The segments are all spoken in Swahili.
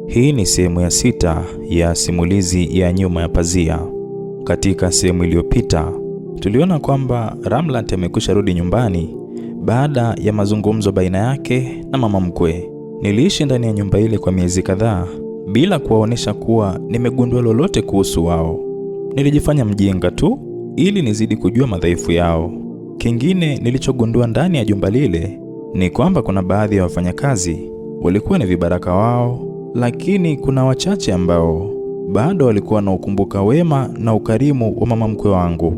Hii ni sehemu ya 6 ya simulizi ya Nyuma ya Pazia. Katika sehemu iliyopita tuliona kwamba Ramlat amekwisha rudi nyumbani baada ya mazungumzo baina yake na mama mkwe. Niliishi ndani ya nyumba ile kwa miezi kadhaa bila kuwaonesha kuwa nimegundua lolote kuhusu wao. Nilijifanya mjinga tu ili nizidi kujua madhaifu yao. Kingine nilichogundua ndani ya jumba lile ni kwamba kuna baadhi ya wafanyakazi walikuwa ni vibaraka wao, lakini kuna wachache ambao bado walikuwa na ukumbuka wema na ukarimu wa mama mkwe wangu.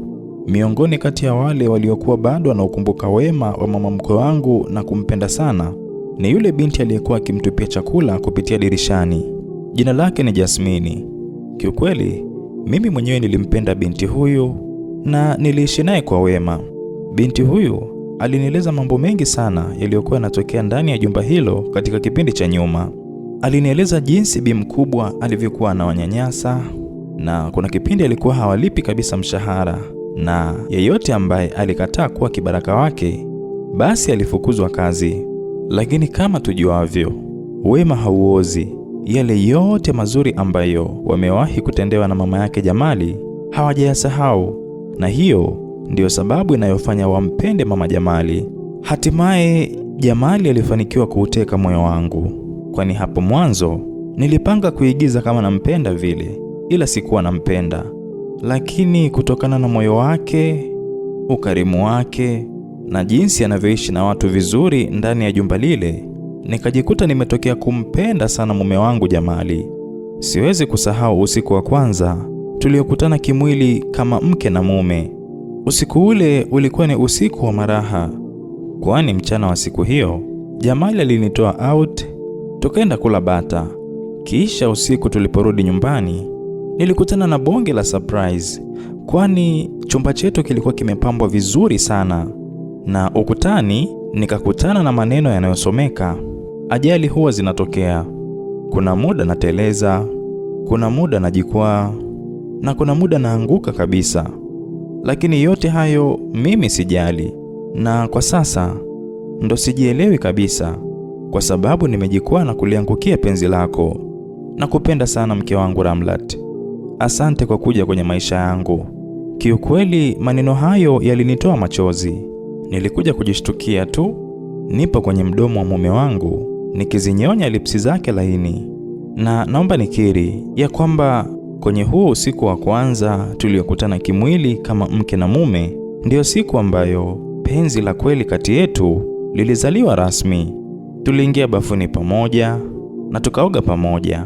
Miongoni kati ya wale waliokuwa bado wanaukumbuka wema wa mama mkwe wangu na kumpenda sana ni yule binti aliyekuwa akimtupia chakula kupitia dirishani. Jina lake ni Jasmini. Kiukweli mimi mwenyewe nilimpenda binti huyu na niliishi naye kwa wema. Binti huyu alinieleza mambo mengi sana yaliyokuwa yanatokea ndani ya jumba hilo katika kipindi cha nyuma. Alinieleza jinsi bi mkubwa alivyokuwa anawanyanyasa, na kuna kipindi alikuwa hawalipi kabisa mshahara, na yeyote ambaye alikataa kuwa kibaraka wake basi alifukuzwa kazi. Lakini kama tujuavyo, wema hauozi. Yale yote mazuri ambayo wamewahi kutendewa na mama yake Jamali hawajayasahau, na hiyo ndiyo sababu inayofanya wampende mama Jamali. Hatimaye Jamali alifanikiwa kuuteka moyo wangu, kwani hapo mwanzo nilipanga kuigiza kama nampenda vile, ila sikuwa nampenda. Lakini kutokana na moyo wake, ukarimu wake na jinsi anavyoishi na watu vizuri ndani ya jumba lile, nikajikuta nimetokea kumpenda sana mume wangu Jamali. Siwezi kusahau usiku wa kwanza tuliokutana kimwili kama mke na mume. Usiku ule ulikuwa ni usiku wa maraha, kwani mchana wa siku hiyo Jamali alinitoa out, tukaenda kula bata. Kisha usiku tuliporudi nyumbani, nilikutana na bonge la surprise, kwani chumba chetu kilikuwa kimepambwa vizuri sana, na ukutani nikakutana na maneno yanayosomeka: ajali huwa zinatokea, kuna muda nateleza, kuna muda najikwaa, na kuna muda naanguka kabisa, lakini yote hayo mimi sijali, na kwa sasa ndo sijielewi kabisa, kwa sababu nimejikwaa na kuliangukia penzi lako. Nakupenda sana mke wangu Ramlat, asante kwa kuja kwenye maisha yangu. Kiukweli maneno hayo yalinitoa machozi. Nilikuja kujishtukia tu nipo kwenye mdomo wa mume wangu nikizinyonya lipsi zake laini, na naomba nikiri ya kwamba kwenye huo usiku wa kwanza tuliokutana kimwili kama mke na mume, ndiyo siku ambayo penzi la kweli kati yetu lilizaliwa rasmi. Tuliingia bafuni pamoja na tukaoga pamoja,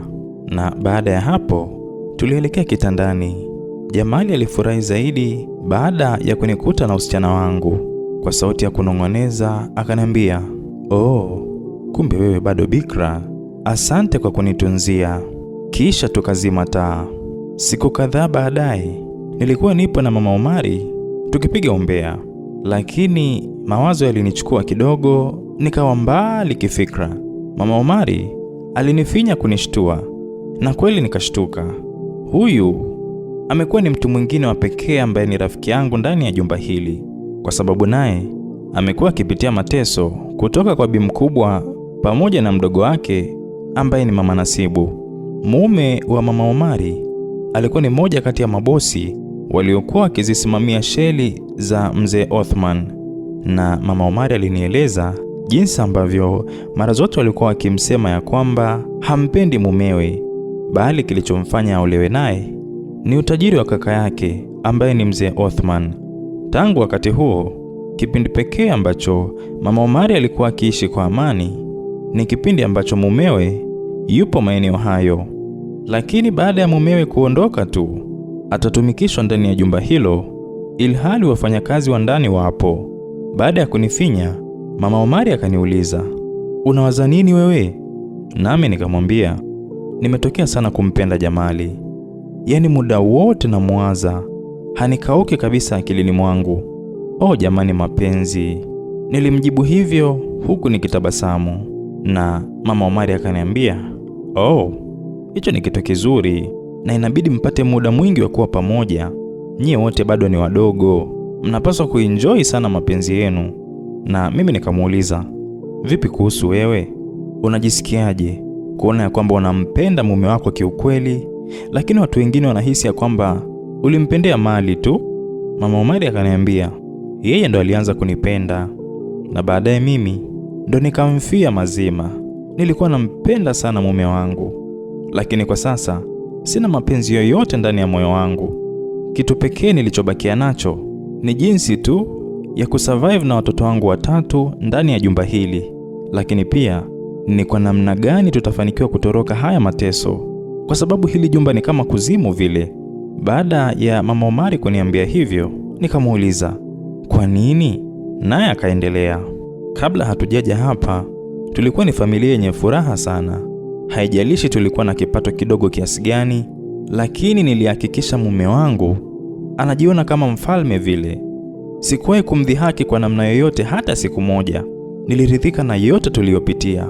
na baada ya hapo tulielekea kitandani. Jamali alifurahi zaidi baada ya kunikuta na usichana wangu. Kwa sauti ya kunong'oneza akaniambia, oh, kumbe wewe bado bikra, asante kwa kunitunzia. Kisha tukazima taa. Siku kadhaa baadaye nilikuwa nipo na mama Omari tukipiga umbea, lakini mawazo yalinichukua kidogo, nikawa mbali kifikra. Mama Omari alinifinya kunishtua, na kweli nikashtuka. Huyu amekuwa ni mtu mwingine wa pekee ambaye ni rafiki yangu ndani ya jumba hili, kwa sababu naye amekuwa akipitia mateso kutoka kwa bi mkubwa pamoja na mdogo wake ambaye ni mama Nasibu. Mume wa mama Omari alikuwa ni mmoja kati ya mabosi waliokuwa wakizisimamia sheli za mzee Othman, na mama Omari alinieleza jinsi ambavyo mara zote walikuwa wakimsema ya kwamba hampendi mumewe, bali kilichomfanya aolewe naye ni utajiri wa kaka yake ambaye ni mzee Othman. Tangu wakati huo, kipindi pekee ambacho mama Omari alikuwa akiishi kwa amani ni kipindi ambacho mumewe yupo maeneo hayo. Lakini baada ya mumewe kuondoka tu atatumikishwa ndani ya jumba hilo, ilhali wafanyakazi wa ndani wapo. Baada ya kunifinya, mama Omari akaniuliza, unawaza nini wewe? Nami nikamwambia nimetokea sana kumpenda Jamali, yaani muda wote namwaza, hanikauki kabisa akilini mwangu. Oh jamani, mapenzi! Nilimjibu hivyo huku nikitabasamu, na mama Omari akaniambia, oh, hicho ni kitu kizuri na inabidi mpate muda mwingi wa kuwa pamoja. Nyie wote bado ni wadogo, mnapaswa kuenjoy sana mapenzi yenu. Na mimi nikamuuliza, vipi kuhusu wewe, unajisikiaje kuona ya kwamba unampenda mume wako kiukweli, lakini watu wengine wanahisi ya kwamba ulimpendea mali tu. Mama Omari akaniambia yeye ndo alianza kunipenda na baadaye mimi ndo nikamfia mazima. Nilikuwa nampenda sana mume wangu, lakini kwa sasa sina mapenzi yoyote ndani ya moyo wangu. Kitu pekee nilichobakia nacho ni jinsi tu ya kusurvive na watoto wangu watatu ndani ya jumba hili, lakini pia ni kwa namna gani tutafanikiwa kutoroka haya mateso, kwa sababu hili jumba ni kama kuzimu vile. Baada ya mama Omari kuniambia hivyo, nikamuuliza kwa nini, naye akaendelea, kabla hatujaja hapa tulikuwa ni familia yenye furaha sana. Haijalishi tulikuwa na kipato kidogo kiasi gani, lakini nilihakikisha mume wangu anajiona kama mfalme vile. Sikuwahi kumdhihaki kwa namna yoyote hata siku moja. Niliridhika na yote tuliyopitia.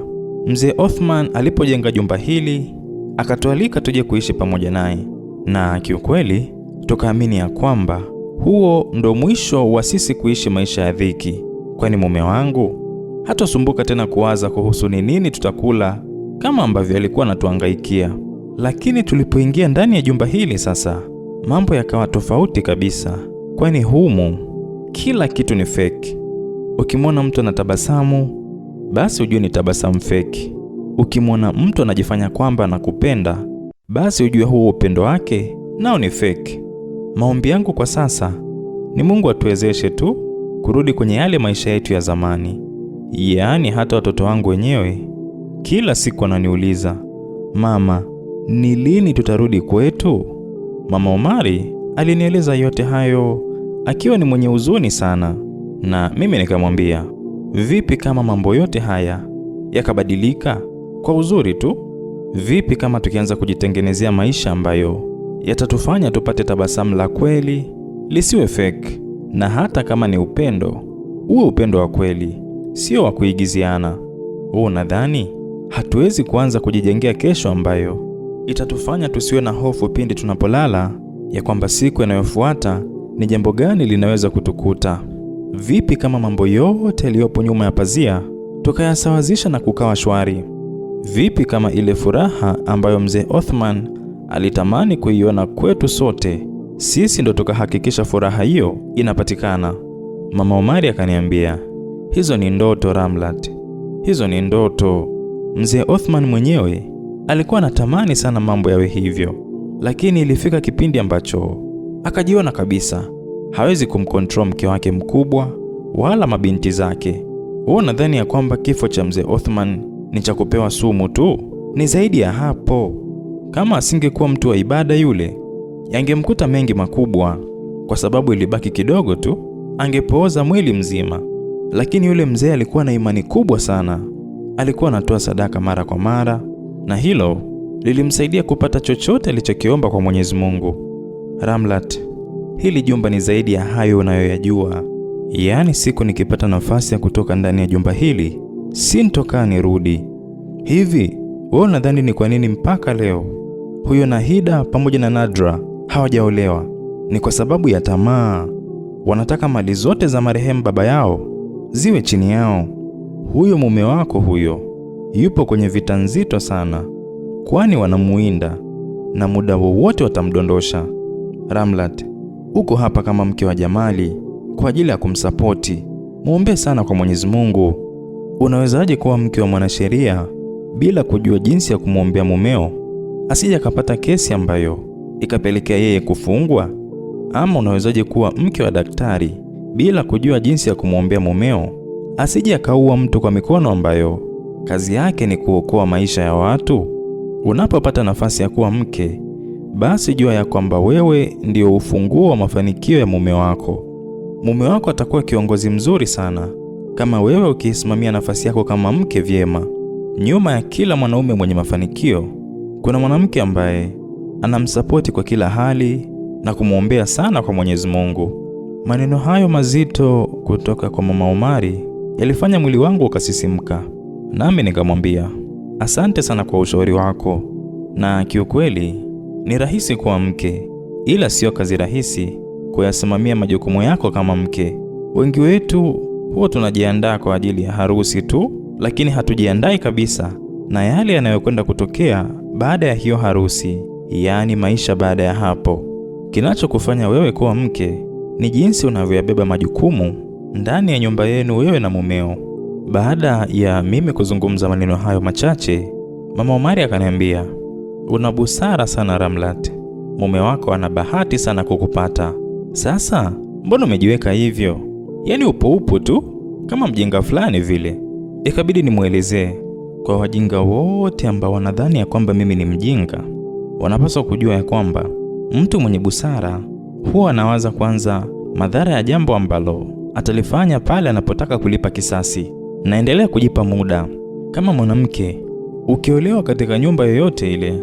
Mzee Othman alipojenga jumba hili akatualika tuje kuishi pamoja naye, na kiukweli tukaamini ya kwamba huo ndo mwisho wa sisi kuishi maisha ya dhiki, kwani mume wangu hatosumbuka tena kuwaza kuhusu ni nini tutakula kama ambavyo alikuwa anatuhangaikia. Lakini tulipoingia ndani ya jumba hili sasa, mambo yakawa tofauti kabisa, kwani humu kila kitu ni fake. Ukimwona mtu anatabasamu, basi ujue ni tabasamu fake. Ukimwona mtu anajifanya kwamba anakupenda, basi ujue huo upendo wake nao ni fake. Maombi yangu kwa sasa ni Mungu atuwezeshe tu kurudi kwenye yale maisha yetu ya zamani. Yaani hata watoto wangu wenyewe kila siku wananiuliza, mama, ni lini tutarudi kwetu? Mama Omari alinieleza yote hayo akiwa ni mwenye huzuni sana, na mimi nikamwambia, vipi kama mambo yote haya yakabadilika kwa uzuri tu? Vipi kama tukianza kujitengenezea maisha ambayo yatatufanya tupate tabasamu la kweli, lisiwe fake, na hata kama ni upendo, uwe upendo wa kweli, sio wa kuigiziana. Wewe unadhani hatuwezi kuanza kujijengea kesho ambayo itatufanya tusiwe na hofu pindi tunapolala ya kwamba siku inayofuata ni jambo gani linaweza kutukuta? Vipi kama mambo yote yaliyopo nyuma ya pazia tukayasawazisha na kukawa shwari? Vipi kama ile furaha ambayo mzee Othman alitamani kuiona kwetu sote, sisi ndo tukahakikisha furaha hiyo inapatikana? Mama Omari akaniambia, hizo ni ndoto Ramlat, hizo ni ndoto. Mzee Othman mwenyewe alikuwa anatamani sana mambo yawe hivyo, lakini ilifika kipindi ambacho akajiona kabisa hawezi kumcontrol mke wake mkubwa wala mabinti zake. Wewe unadhani ya kwamba kifo cha mzee Othman ni cha kupewa sumu tu? Ni zaidi ya hapo. Kama asingekuwa mtu wa ibada yule, yangemkuta mengi makubwa, kwa sababu ilibaki kidogo tu angepooza mwili mzima. Lakini yule mzee alikuwa na imani kubwa sana, alikuwa anatoa sadaka mara kwa mara, na hilo lilimsaidia kupata chochote alichokiomba kwa Mwenyezi Mungu. Ramlat, hili jumba ni zaidi ya hayo unayoyajua. Yaani siku nikipata nafasi ya kutoka ndani ya jumba hili sintokaa nirudi. Hivi wewe unadhani ni kwa nini mpaka leo huyo Nahida pamoja na Nadra hawajaolewa? Ni kwa sababu ya tamaa. Wanataka mali zote za marehemu baba yao ziwe chini yao. Huyo mume wako huyo yupo kwenye vita nzito sana, kwani wanamuinda na muda wowote watamdondosha. Ramlat, uko hapa kama mke wa Jamali kwa ajili ya kumsapoti. Muombe sana kwa Mwenyezi Mungu. Unawezaje kuwa mke wa mwanasheria bila kujua jinsi ya kumwombea mumeo asije akapata kesi ambayo ikapelekea yeye kufungwa? Ama unawezaje kuwa mke wa daktari bila kujua jinsi ya kumwombea mumeo asije akaua mtu kwa mikono ambayo kazi yake ni kuokoa maisha ya watu? Unapopata nafasi ya kuwa mke, basi jua ya kwamba wewe ndio ufunguo wa mafanikio ya mume wako. Mume wako atakuwa kiongozi mzuri sana kama wewe ukiisimamia nafasi yako kama mke vyema. Nyuma ya kila mwanaume mwenye mafanikio kuna mwanamke ambaye anamsapoti kwa kila hali na kumwombea sana kwa Mwenyezi Mungu. Maneno hayo mazito kutoka kwa Mama Omari yalifanya mwili wangu ukasisimka, nami nikamwambia asante sana kwa ushauri wako, na kiukweli ni rahisi kuwa mke, ila sio kazi rahisi kuyasimamia majukumu yako kama mke. Wengi wetu huwa tunajiandaa kwa ajili ya harusi tu, lakini hatujiandai kabisa na yale yanayokwenda kutokea baada ya hiyo harusi, yaani maisha baada ya hapo. Kinachokufanya wewe kuwa mke ni jinsi unavyoyabeba majukumu ndani ya nyumba yenu wewe na mumeo. Baada ya mimi kuzungumza maneno hayo machache, Mama Omari akaniambia, una busara sana Ramlat, mume wako ana bahati sana kukupata. Sasa mbona umejiweka hivyo? Yaani upo upo tu kama mjinga fulani vile. Ikabidi nimwelezee. Kwa wajinga wote ambao wanadhani ya kwamba mimi ni mjinga, wanapaswa kujua ya kwamba mtu mwenye busara huwa anawaza kwanza madhara ya jambo ambalo atalifanya pale anapotaka kulipa kisasi. Naendelea kujipa muda. Kama mwanamke, ukiolewa katika nyumba yoyote ile,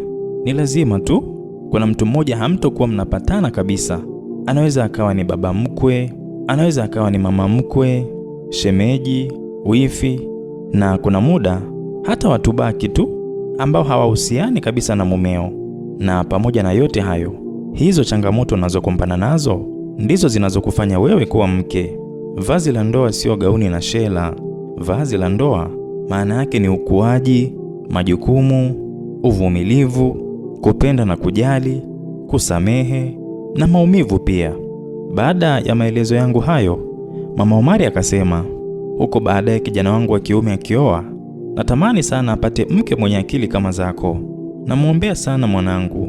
ni lazima tu kuna mtu mmoja hamtokuwa mnapatana kabisa. Anaweza akawa ni baba mkwe, anaweza akawa ni mama mkwe, shemeji, wifi, na kuna muda hata watu baki tu ambao hawahusiani kabisa na mumeo. Na pamoja na yote hayo, hizo changamoto unazokumbana nazo ndizo zinazokufanya wewe kuwa mke. Vazi la ndoa sio gauni na shela. Vazi la ndoa maana yake ni ukuaji, majukumu, uvumilivu, kupenda na kujali, kusamehe na maumivu pia. Baada ya maelezo yangu hayo, Mama Omari akasema, huko baadaye kijana wangu wa kiume akioa, natamani sana apate mke mwenye akili kama zako. Namwombea sana mwanangu,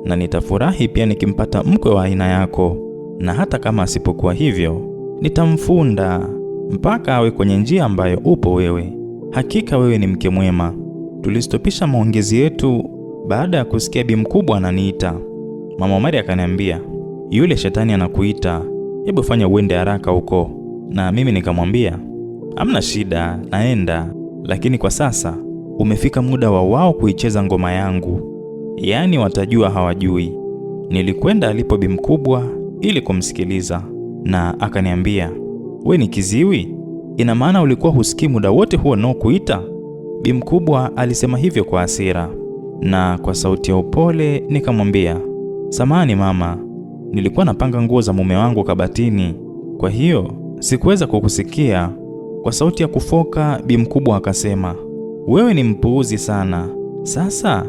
na nitafurahi pia nikimpata mkwe wa aina yako, na hata kama asipokuwa hivyo, nitamfunda mpaka awe kwenye njia ambayo upo wewe. Hakika wewe ni mke mwema. Tulistopisha maongezi yetu baada ya kusikia bi mkubwa ananiita. Mama Omari akaniambia, yule shetani anakuita, hebu fanya uende haraka huko. Na mimi nikamwambia hamna shida, naenda, lakini kwa sasa umefika muda wa wao kuicheza ngoma yangu, yaani watajua hawajui. Nilikwenda alipo bi mkubwa ili kumsikiliza, na akaniambia, we ni kiziwi? Ina maana ulikuwa husikii muda wote huo naokuita? Bi mkubwa alisema hivyo kwa hasira, na kwa sauti ya upole nikamwambia, samahani mama, nilikuwa napanga nguo za mume wangu kabatini, kwa hiyo sikuweza kukusikia. Kwa sauti ya kufoka, bi mkubwa akasema, wewe ni mpuuzi sana. Sasa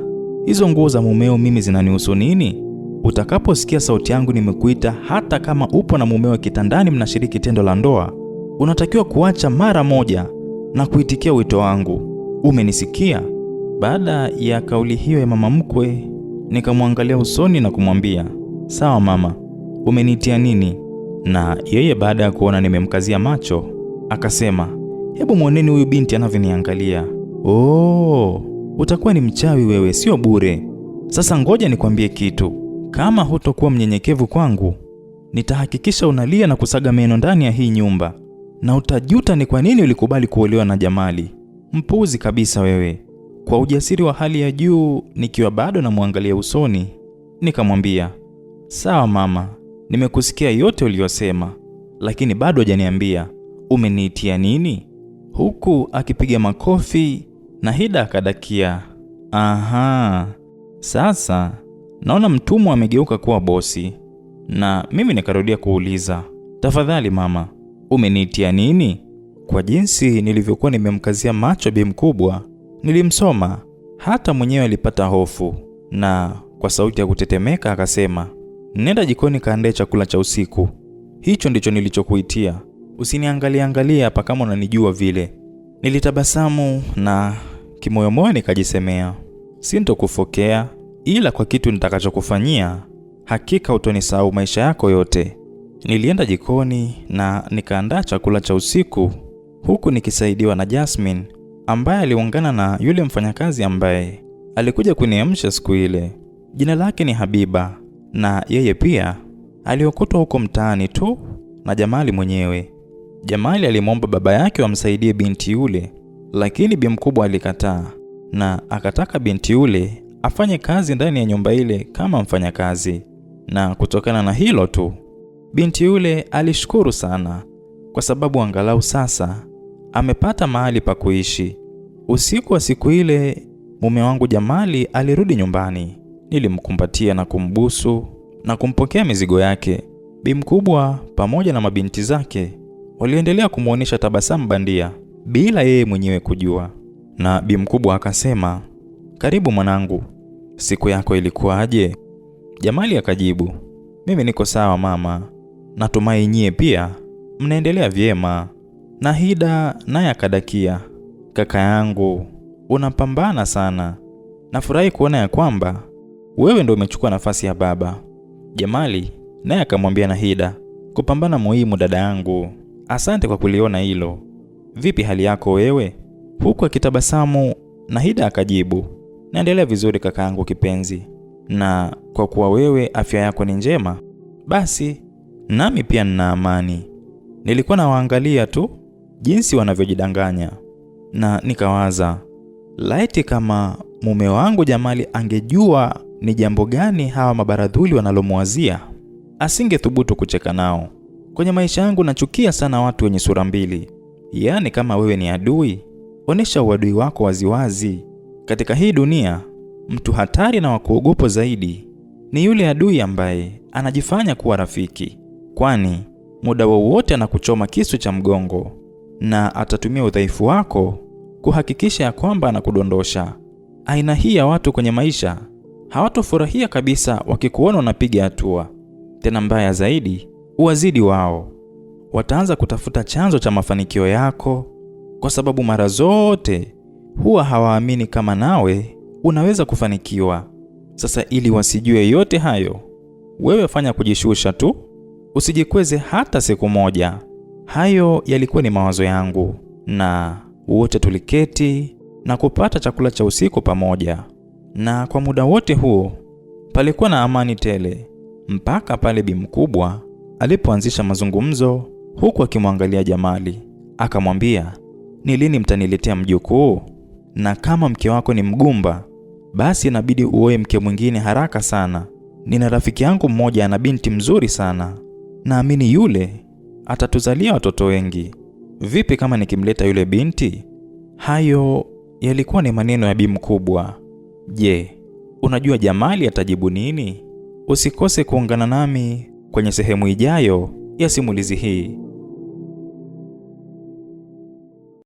hizo nguo za mumeo mimi zinanihusu nini? Utakaposikia sauti yangu nimekuita, hata kama upo na mumeo kitandani mnashiriki tendo la ndoa, unatakiwa kuacha mara moja na kuitikia wito wangu. Umenisikia? Baada ya kauli hiyo ya mama mkwe, nikamwangalia usoni na kumwambia, sawa mama, umeniitia nini? Na yeye baada ya kuona nimemkazia macho akasema, hebu mwoneni huyu binti anavyoniangalia. Oh, utakuwa ni mchawi wewe, sio bure. Sasa ngoja nikwambie kitu, kama hutokuwa mnyenyekevu kwangu, nitahakikisha unalia na kusaga meno ndani ya hii nyumba, na utajuta ni kwa nini ulikubali kuolewa na Jamali. Mpuuzi kabisa wewe. Kwa ujasiri wa hali ya juu, nikiwa bado namwangalia usoni, nikamwambia, sawa mama, nimekusikia yote uliyosema, lakini bado hujaniambia umeniitia nini? Huku akipiga makofi na Hida akadakia, aha, sasa naona mtumwa amegeuka kuwa bosi. Na mimi nikarudia kuuliza, tafadhali mama, umeniitia nini? Kwa jinsi nilivyokuwa nimemkazia macho bi mkubwa, nilimsoma hata mwenyewe alipata hofu, na kwa sauti ya kutetemeka akasema, nenda jikoni kaandae chakula cha usiku, hicho ndicho nilichokuitia, usiniangalie angalie hapa kama unanijua vile. Nilitabasamu na kimoyomoyo nikajisemea, sintokufokea, ila kwa kitu nitakachokufanyia hakika utonisahau maisha yako yote. Nilienda jikoni na nikaandaa chakula cha usiku huku nikisaidiwa na Jasmine ambaye aliungana na yule mfanyakazi ambaye alikuja kuniamsha siku ile. Jina lake ni Habiba na yeye pia aliokotwa huko mtaani tu na Jamali mwenyewe. Jamali alimwomba baba yake wamsaidie binti yule, lakini bi mkubwa alikataa na akataka binti yule afanye kazi ndani ya nyumba ile kama mfanyakazi. Na kutokana na hilo tu binti yule alishukuru sana, kwa sababu angalau sasa amepata mahali pa kuishi. Usiku wa siku ile mume wangu Jamali alirudi nyumbani. Nilimkumbatia na kumbusu na kumpokea mizigo yake. Bi mkubwa pamoja na mabinti zake waliendelea kumwonyesha tabasamu bandia bila yeye mwenyewe kujua. Na bi mkubwa akasema, karibu mwanangu, siku yako ilikuwaje? Jamali akajibu, mimi niko sawa mama, natumai nyie pia mnaendelea vyema. Nahida naye akadakia, kaka yangu unapambana sana, nafurahi kuona ya kwamba wewe ndio umechukua nafasi ya baba. Jamali naye akamwambia Nahida, kupambana muhimu dada yangu, asante kwa kuliona hilo. Vipi hali yako wewe? Huku akitabasamu, Nahida akajibu, naendelea vizuri kaka yangu kipenzi, na kwa kuwa wewe afya yako ni njema, basi nami pia nina amani. Nilikuwa nawaangalia tu jinsi wanavyojidanganya na nikawaza, laiti kama mume wangu Jamali angejua ni jambo gani hawa mabaradhuli wanalomwazia, asingethubutu kucheka nao. Kwenye maisha yangu nachukia sana watu wenye sura mbili. Yaani, kama wewe ni adui, onesha uadui wako waziwazi. Katika hii dunia, mtu hatari na wa kuogopwa zaidi ni yule adui ambaye anajifanya kuwa rafiki, kwani muda wowote anakuchoma kisu cha mgongo na atatumia udhaifu wako kuhakikisha ya kwamba anakudondosha. Aina hii ya watu kwenye maisha hawatofurahia kabisa wakikuona unapiga hatua. Tena mbaya zaidi, uwazidi wao. Wataanza kutafuta chanzo cha mafanikio yako, kwa sababu mara zote huwa hawaamini kama nawe unaweza kufanikiwa. Sasa ili wasijue yote hayo, wewe fanya kujishusha tu, usijikweze hata siku moja. Hayo yalikuwa ni mawazo yangu, na wote tuliketi na kupata chakula cha usiku pamoja, na kwa muda wote huo palikuwa na amani tele, mpaka pale bi mkubwa alipoanzisha mazungumzo huku akimwangalia Jamali, akamwambia, ni lini mtaniletea mjukuu? Na kama mke wako ni mgumba, basi inabidi uoe mke mwingine haraka sana. Nina rafiki yangu mmoja ana binti mzuri sana, naamini yule atatuzalia watoto wengi. Vipi kama nikimleta yule binti? Hayo yalikuwa ni maneno ya bi mkubwa. Je, unajua Jamali atajibu nini? Usikose kuungana nami kwenye sehemu ijayo ya simulizi hii.